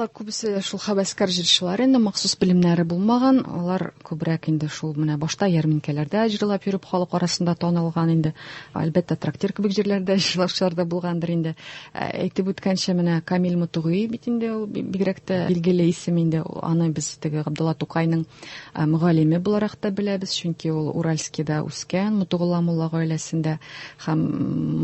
Алар күбесе шул хәвәскәр җырчылар инде, махсус белемнәре булмаган. Алар күбрәк инде шул менә башта ярминкәләрдә җырлап йөреп халык арасында танылган инде. Әлбәттә, трактир кебек җирләрдә җырлаучылар да булгандыр инде. Әйтеп үткәнчә, менә Камил Мотыгый бит инде ул бигрәк тә билгеле исем инде. Аны без теге Габдулла Тукайның мөгаллиме буларак та беләбез, чөнки ул Уральскида үскән, Мотыгулла мулла гаиләсендә һәм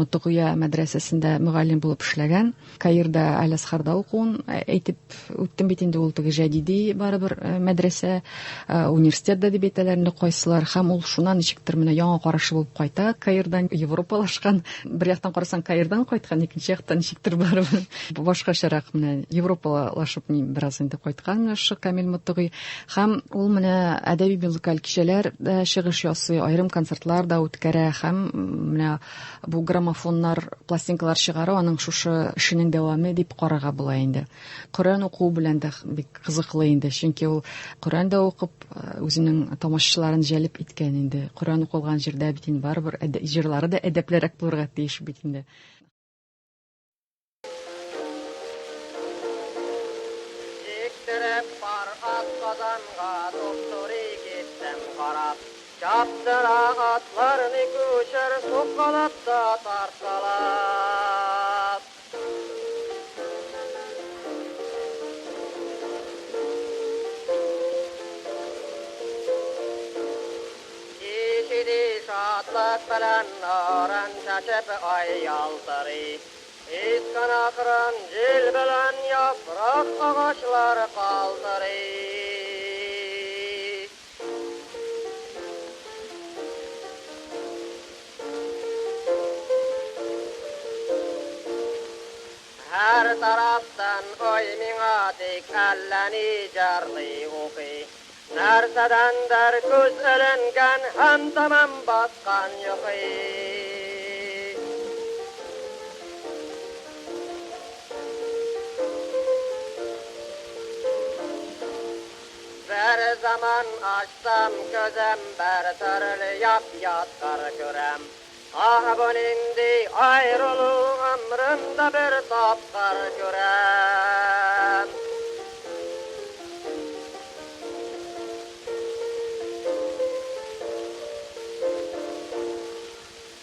Мотыгыя мәдрәсәсендә мөгаллим булып эшләгән. Каирда Аль-Асхарда укуын әйтеп үттем бит инде, ул теге җәдиди барыбер мәдрәсә, университет да дип әйтәләр инде кайсылар, һәм ул шуннан ничектер менә яңа карашы булып кайта Каирдан, европалашкан, бер яктан карасаң Каирдан кайткан, икенче яктан ничектер барыбер башкачарак менә европалашып бераз инде кайткан менә шушы Камил Мотыгый. Һәм ул менә әдәби музыкаль кичәләр дә чыгыш ясый, аерым концертлар да үткәрә һәм менә Бу граммофоннар, пластинкалар чыгару аның шушы эшенең дәвамы дип карарга була инде. Коръән уку белән дә бик кызыклы инде, чөнки ул Коръән дә укып, үзенең тамашачыларын җәлеп иткән инде. Коръән укылган җирдә бит инде барыбер җырлары да әдәплерәк булырга тиеш бит инде. Җиктереп пар ат Казанга туп-туры киттем карап. Чаптыра атларны кучер суккалап та тарткалап. Кич иде, шатлык белән нурын чәчеп ай ялтырый. Искән акрын җил белән яфрак агачлар калтырый. Һәр тарафтан ой миңа тик әллә ни җырлый, укый. Нәрсәдәндер күз эленгән һәм тәмам баскан йокы. Бер заман ачсам күзем, бер төрле яп-ят кыр күрәм. Аһ, бу нинди аерылу, гомремдә бер тапкыр күрәм.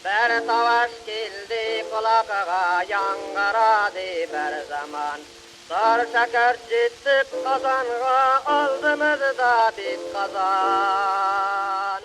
Бер тавыш килде колакка, яңгырады бер заман. Тор, шәкерт, җиттек Казанга, алдымызда бит Казан.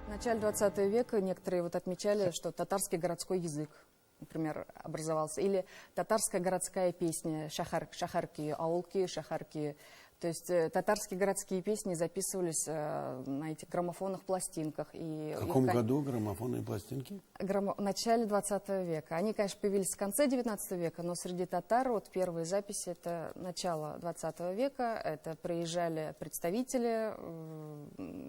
В начале 20 века некоторые вот отмечали, что татарский городской язык, например, образовался, или татарская городская песня «Шахар, Шахарки», «Аулки», «Шахарки». То есть татарские городские песни записывались на этих граммофонных пластинках. И в каком их году граммофонные пластинки? В начале 20 века. Они, конечно, появились в конце 19 века, но среди татар вот первые записи это начало 20 века. Это приезжали представители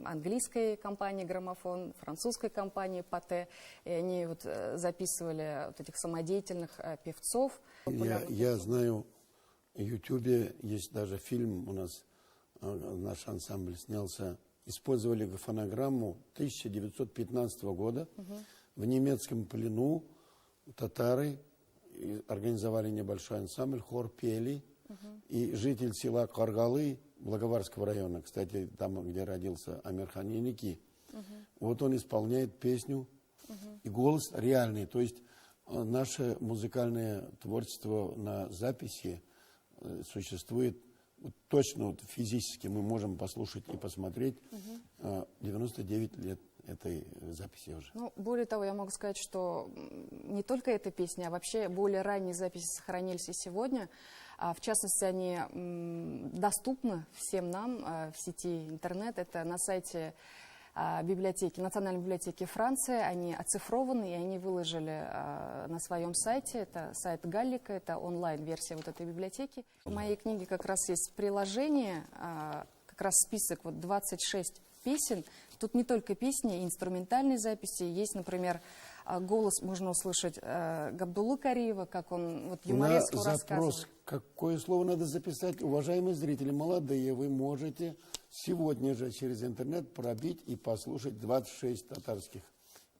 английской компании «Граммофон», французской компании «Пате», и они вот записывали вот этих самодеятельных певцов. Я знаю, в Ютубе есть даже фильм у нас, наш ансамбль снялся, использовали фонограмму 1915 года. В немецком плену татары организовали небольшой ансамбль, хор пели. И житель села Каргалы Благоварского района, кстати, там, где родился Амирхан Еники, вот он исполняет песню, и голос реальный. То есть наше музыкальное творчество на записи существует вот, точно вот, физически мы можем послушать и посмотреть 99 лет этой записи уже. Более того, я могу сказать, что не только эта песня, а вообще более ранние записи сохранились и сегодня. В частности, они доступны всем нам в сети интернет. Это на сайте библиотеки, Национальной библиотеки Франции. Они оцифрованы, и они выложили на своем сайте. Это сайт Галлика, это онлайн-версия вот этой библиотеки. В моей книге как раз есть приложение, как раз список вот 26 песен. Тут не только песни, инструментальные записи. Есть, например, голос можно услышать Габдуллы Кариева, как он вот На юмореску запрос, рассказывает. Какое слово надо записать, уважаемые зрители, молодые, вы можете сегодня же через интернет пробить и послушать 26 татарских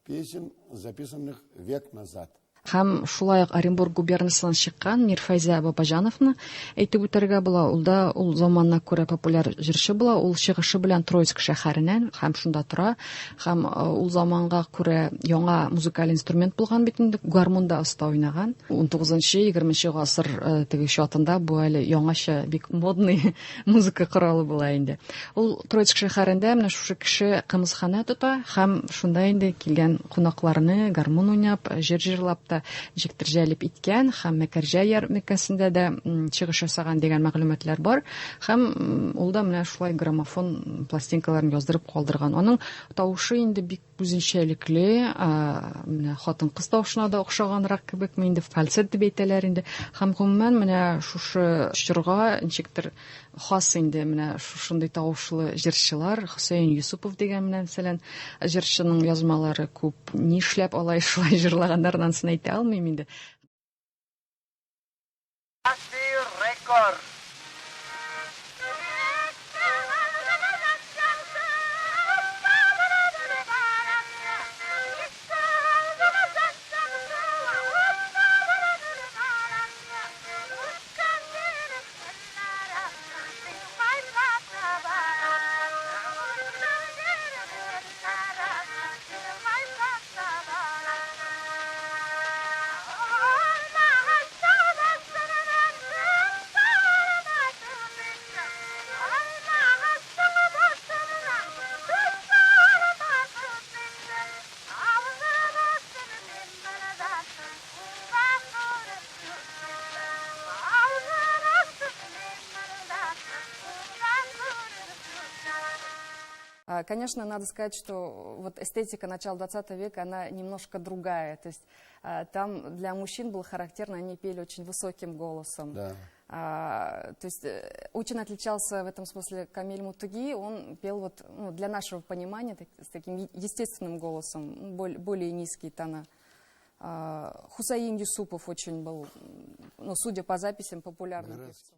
песен, записанных век назад. Һәм шулай ук Оренбург губернасыннан чыккан Мирфәйзә Бабаҗановны әйтеп үтәргә була. Ул да ул заманына күрә популяр җырчы була. Ул чыгышы белән Троицк шәһәреннән һәм шунда тора. Һәм ул заманга күрә яңа музыкаль инструмент булган бит инде, гармунда оста уйнаган. 19-20 гасыр теге чатында бу әле яңача бик модный музыка коралы була инде. Ул Троицк шәһәрендә менә шушы кеше кымызханә тота һәм шунда инде килгән кунакларны гармун уйнап, җыр җырлап та ничектер җәлеп иткән һәм Мәкәрҗә ярминкәсендә дә чыгыш ясаган дигән мәгълүматлар бар. Һәм ул да менә шулай граммофон пластинкаларын яздырып калдырган. Аның тавышы инде бик үзенчәлекле, менә хатын-кыз тавышына да охшаганрак кебекме инде, фальцет дип әйтәләр инде. Һәм гомумән менә шушы чорга ничектер хас инде менә шушындый тавышлы җырчылар. Хөсәен Юсупов дигән менә мәсәлән җырчының язмалары күп. Нишләп алай шулай җырлаганнар, анысын әйтә алмыйм инде. Рекорд. Конечно, надо сказать, что вот эстетика начала 20 века, она немножко другая. То есть там для мужчин было характерно, они пели очень высоким голосом. Да. То есть очень отличался в этом смысле Камиль Мутуги. Он пел вот, ну, для нашего понимания с таким естественным голосом, более низкие тона. Хусаин Юсупов очень был, ну, судя по записям, популярным певцом.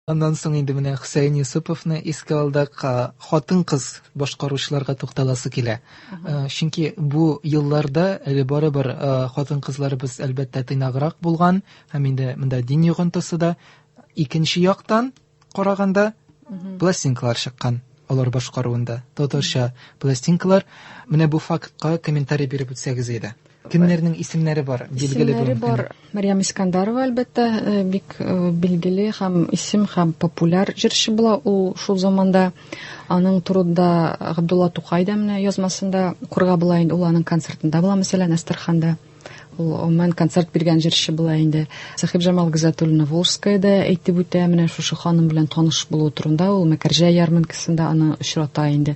Аннан соң инде менә Хөсәен Юсуповны искә алдык, хатын-кыз башкаручыларга тукталасы килә. Чөнки бу елларда әле барыбер хатын-кызларыбыз әлбәттә тыйнаграк булган, һәм инде монда дин йогынтысы да. Икенче яктан караганда пластинкалар чыккан алар башкаруында, татарча пластинкалар. Менә бу фактка комментарий биреп үтсәгез иде. Кемнәрнең исемнәре бар? Билгеле Исемнәре бар. Марьям Искандарова, әлбәттә, бик билгеле һәм исем һәм популяр җырчы була ул шул заманда. Аның турында Габдулла Тукай да менә язмасында укырга була инде, ул аның концертында була, мәсәлән, Әстерханда. Ул гомумән концерт биргән җырчы була инде. Сәхибҗамал Гыйззәтуллина Волжская да әйтеп үтә, менә шушы ханым белән таныш булу турында, ул Мәкәрҗә ярминкасында аны очрата инде.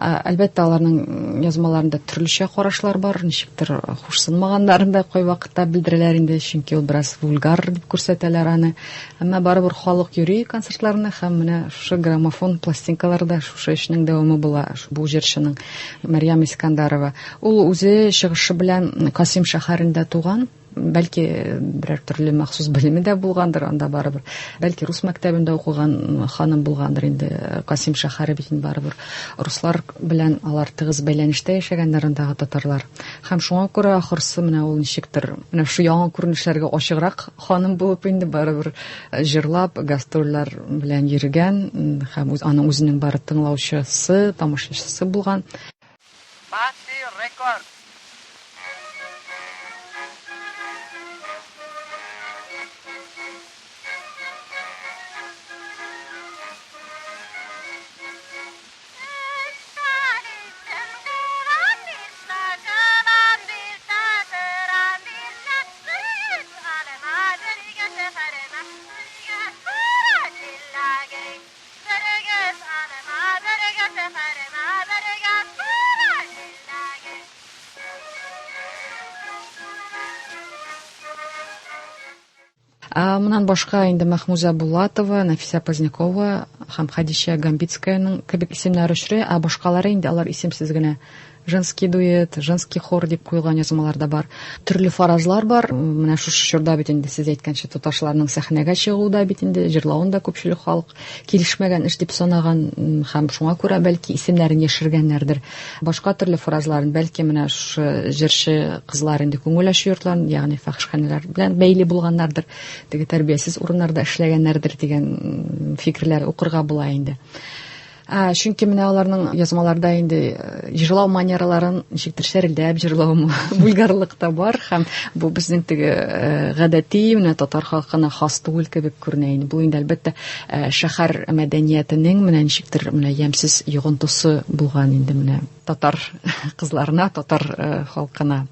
Әлбәттә, аларның язмаларында төрлечә карашлар бар, ничектер хушсынмаганнарын да кайвакытта белдерәләр инде, чөнки ул бераз вульгар дип күрсәтәләр аны. Әмма барыбер халык йөри концертларына һәм менә шушы граммофон пластинкаларда шушы эшнең дәвамы була бу җырчының, Марьям Искандарова. Ул үзе чыгышы белән Касим шәһәрендә туган. Бәлки берәр төрле махсус белеме дә булгандыр анда барыбер. Бәлки рус мәктәбендә укыган ханым булгандыр инде. Касим шәһәре бит инде барыбер руслар белән алар тыгыз бәйләнештә яшәгәннәр андагы татарлар. Һәм шуңа күрә ахырсы менә ул ничектер менә шу яңа күренешләргә ачыграк ханым булып инде барыбер җырлап, гастрольләр белән йөргән һәм аның үзенең бары тыңлаучысы, тамашачысы булган. Maxi Record. Моннан башка инде Мәхмүзә Булатова, Нәфисә Позднякова һәм Хәдичә Гамбицкаяның кебек исемнәре очрый, ә башкалары инде алар исемсез генә. Женский дуэт, женский хор дип куелган язмалар да бар. Төрле фаразлар бар. Менә шушы чорда бит инде сез әйткәнчә туташларның сәхнәгә чыгуы да бит инде җырлавын да күпчелек халык килешмәгән эш дип санаган һәм шуңа күрә бәлки исемнәрен яшергәннәрдер. Башка төрле фаразларын бәлки менә шушы җырчы кызлар инде күңел ачу йортларын, ягъни фахишханәләр белән бәйле булганнардыр, теге тәрбиясез урыннарда эшләгәннәрдер дигән фикерләр укырга була инде. Чөнки менә аларның язмаларда инде җырлау манераларын ничектер чәрелдәп җырлау вульгарлык та бар һәм бу безнең теге гадәти менә татар халкына хас түгел кебек күренә инде. Бу инде әлбәттә шәһәр мәдәниятенең менә ничектер менә ямьсез йогынтысы булган инде менә татар кызларына, татар халкына.